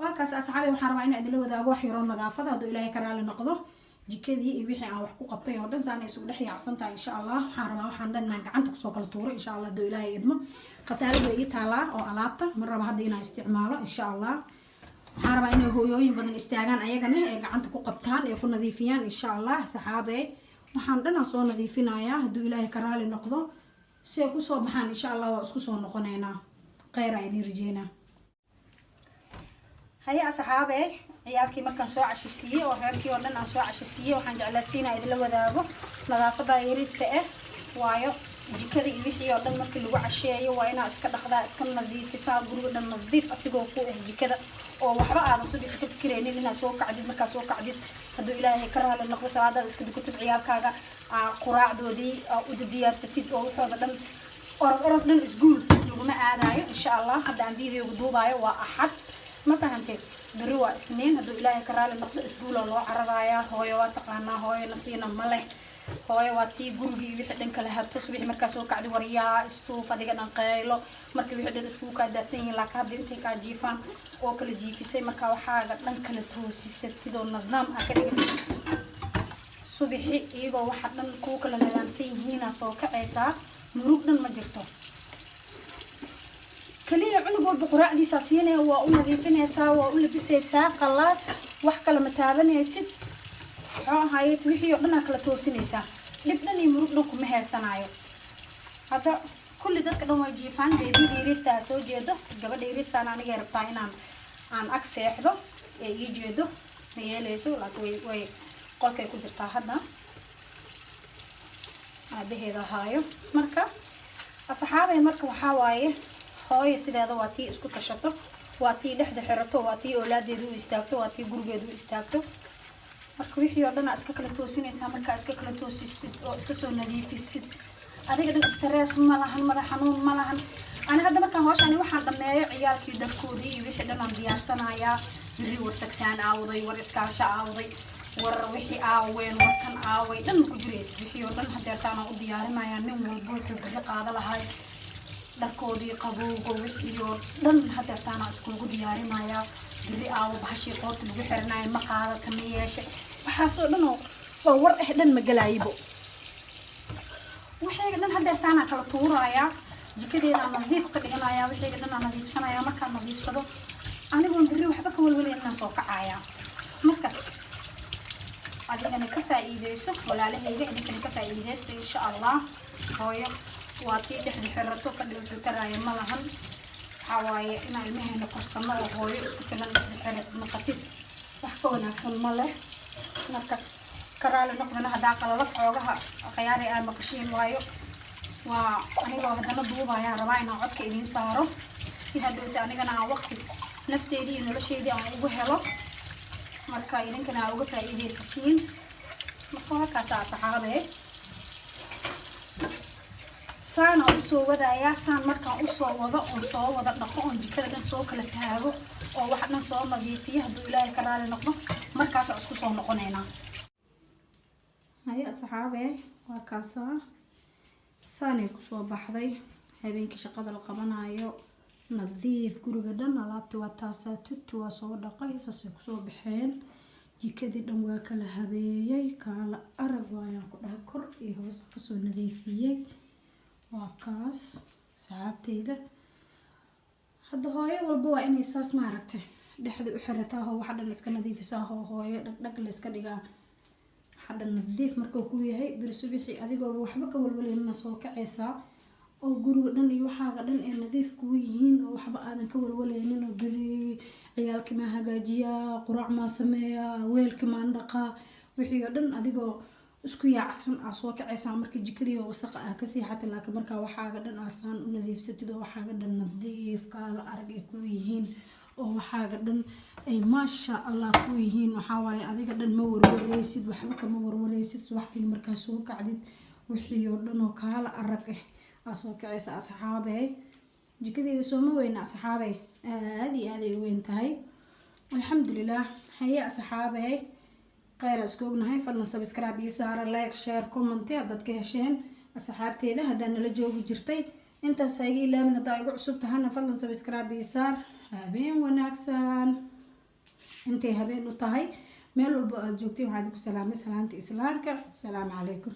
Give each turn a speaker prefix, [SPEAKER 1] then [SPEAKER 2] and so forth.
[SPEAKER 1] Waa kaas, asxaabi. Waxaan rabaa inaan idinla wadaago wax yaroo nadaafada, hadduu Ilaahay ka raali noqdo. Jikadii iyo wixii aan wax ku qabtay oo dhan saanay isugu dhex yaacsan tahay. Insha Allah waxaan rabaa waxaan dhan inaan gacanta kusoo kala tuuro, insha Allah, hadduu Ilaahay idmo. Khasaalad way ii taalaa oo alaabta ma raba hadda inaan isticmaalo. Insha Allah waxaan rabaa inay hooyooyin badan istaagaan ayagana ee gacanta ku qabtaan ee ku nadiifiyaan, insha Allah. Saxaabe, waxaan dhan aan soo nadiifinayaa, hadduu Ilaahay ka raali noqdo, si ay kusoo baxaan. Insha Allah waa isku soo noqoneynaa. Kheyr aan idiin rajeynaa. Haye asxaabe, ciyaalkii markaan soo cashisiiyey oo reerkii oo dhan aan soo cashisiiyey, waxaan jeclaystay inaan idinla wadaago nadaafada yariista ah. Waayo, jikada iyo wixii oo dhan markii lagu casheeyo waa inaa iska dhaqdaa, iska nadiifisaa, guriga dhan nadiif asigoo ku ah jikada, oo waxba aadan subaxi ka fikiraynin inaad soo kacdid. Markaa soo kacdid, hadduu Ilaahay ka raali noqdo, salaadaada iska dukatid, ciyaalkaaga quraacdoodii u diyaarsatid oo waxooda dhan orod orod dhan isguul laguma aadaayo, insha Allah. Hadda aan videoga duubaayo waa Axad, ma fahanteed? Beri waa Isniin, hadduu Ilaahay ka raali noqdo, isguula loo cararayaa. Hooyo waa taqaanaa, hooyo nasiina ma leh. Hooyo waa tii gurigii wixii dhan kala hato. Subaxii markaa soo kacdi, waryaa, istuuf, adiga dhan qaylo markii wixii dhan iskugu kaa daadsan yihiin. Laakiin hadda intay kaa jiifaan oo kala jiifisay, markaa waxaaga dhan kala toosisatid oo nidaam aa ka dhigatid, subaxi iyagoo waxa dhan kuu kala nidaamsan yihiinaa soo kacaysaa. Murug dhan ma jirto. Kaliya cunug walba quraacdiisaa siinaya, waa u nadiifinaysaa, waa u labisaysaa, qalaas, wax kale ma taabanaysid. Muxuu ahaaye, wixii oo dhan aa kala toosinaysaa. Dhib dhan iyo murug dhan kuma heesanaayo. Hadda kulli dadka dhan way jiifaan. Beebida yariista ha soo jeedo, gabadha yariistaan anigay rabtaa inaan aan ag seexdo ee ii jeedo, ma yeeleyso, laakiin way qolkay ku jirtaa hadda, aabaheeda haayo. Marka asxaabay, marka waxaa waaye, hooyo sideeda waa tii isku tashato, waa tii dhexda xirato, waa tii oolaadeedu u istaagto, waa tii gurigeedu u istaagto. Marka wixii oo dhan aa iska kala toosinaysaa. Markaa iska kala toosisid oo iska soo nadiifisid, adiga dhan stress ma lahan, madax xanuun ma lahan. Ani hadda markaan hawshaani waxaan dhameeyo, ciyaalkii dharkoodii iyo wixii dhan aan diyaarsanayaa. Biri war sagsaan aawday, war iskaasho aawday, war wixii aaween, warkan aaway dhan ma ku jiraysid. Wixii oo dhan hadeertaanaan u diyaarinayaa. Nin walba wuxuu biri qaada lahay, dharkoodii qabowga, wixii oo dhan hadeertaanaan iskugu diyaarinayaa. Biri aawo bahashii qoorta lagu xiranayo ma qaadata, ma yeeshe, waxaasoo dhan oo waa war eh dhan ma galaayibo. Waxayga dhan hadeertaanaa kala tuurayaa, jikadeedaan nadiif ka dhiganayaa, waxayga dhan aan nadiifsanayaa. Markaan nadiifsado, anigoon beri waxba ka walwalay inaan soo kacayaa. Marka adigana ka faa'iideyso, walaalahayga, idinkana ka faa'iideysta, insha Allah. Hooyo waa tii dhexda xirato. Fadhi wuxuu taraaya ma lahan. Waxaa waaye inaan ilmaheena korsano oo hooyo isku filan dhexda xirat noqotid, wax ka wanaagsan ma leh. Marka ka raali noqdana haddaa qalalaf xoogaha khiyaari aa maqashiin, waayo waa anigoo haddana duubayaan rabaa inaan codka idiin saaro, si hadhowta anigana aan waqti nafteedii iyo nolosheydii aan ugu helo, marka idinkana aa uga faa'iideysatiin. Marka halkaasa asxaabe, saanaan usoo wadayaa. Saan markaan usoo wado oon soo wada dhaqo oon jikada dhan soo kala taago oo wax dhan soo nadiifiyo, hadduu Ilaahay ka raali noqdo, markaasa isku soo noqonaynaa. Haye asxaabe, waa kaasaa, saanay kusoo baxday. Habeenkii shaqada la qabanayo, nadiif guriga dhan, alaabti waa taasaa, tutti waa soo dhaqay, saasay kusoo baxeen. Jikadii dhan waa kala habeeyey, kaala arag waayaan ku dhahay, kor iyo hoos kasoo nadiifiyey. Waa kaas, saxaabteyda. Hadda hooyo walba waa inay saas maaragtay dhexda u xirataa oo waxa dhan iska nadiifisaa oo hooyo dhagdhag la iska dhigaa. Waxa dhan nadiif markuu ku yahay, beri subixii adigooba waxba ka walwalaynina soo kacaysaa oo guriga dhan iyo waxaaga dhan ay nadiif kugu yihiin oo waxba aadan ka walwalaynin, oo beri ciyaalkii maa hagaajiyaa, quraac maa sameeyaa, weelkii maan dhaqaa, wixii oo dhan adigoo isku yaacsan aa soo kacaysaa markii jikadii oo wasaqa ah ka seexatay. Laakiin markaa waxaaga dhan aasaan u nadiifsatid oo waxaaga dhan nadiif kaala arag ay ku yihiin oo waxaaga dhan ay maasha Allah ku yihiin, waxaa waaye adiga dhan ma warwareysid, waxba kama warwareysid. Subaxdii markaa soo kacdid, wixii oo dhan oo kaala arag ah aa soo kacaysa. Asxaabey, jikadeeda sooma weyna? Asxaabey, aada iyo aad ay u weyn tahay, alxamdulilah. Haye asxaabey, kheyr isku ognahay. Fadlan subscribe ii saara, like, share, comment haddaad ka hesheen. Asxaabteeda haddaa nala joogi jirtay, intaas ha iga ilaamin. Haddaa igu cusub tahana, fadlan subscribe ii saar. Habeen wanaagsan. Intay habeen u tahay, meel walba aad joogtiin, waxaa idinku salaamay salaanta islaamka. Asalaamu calaykum.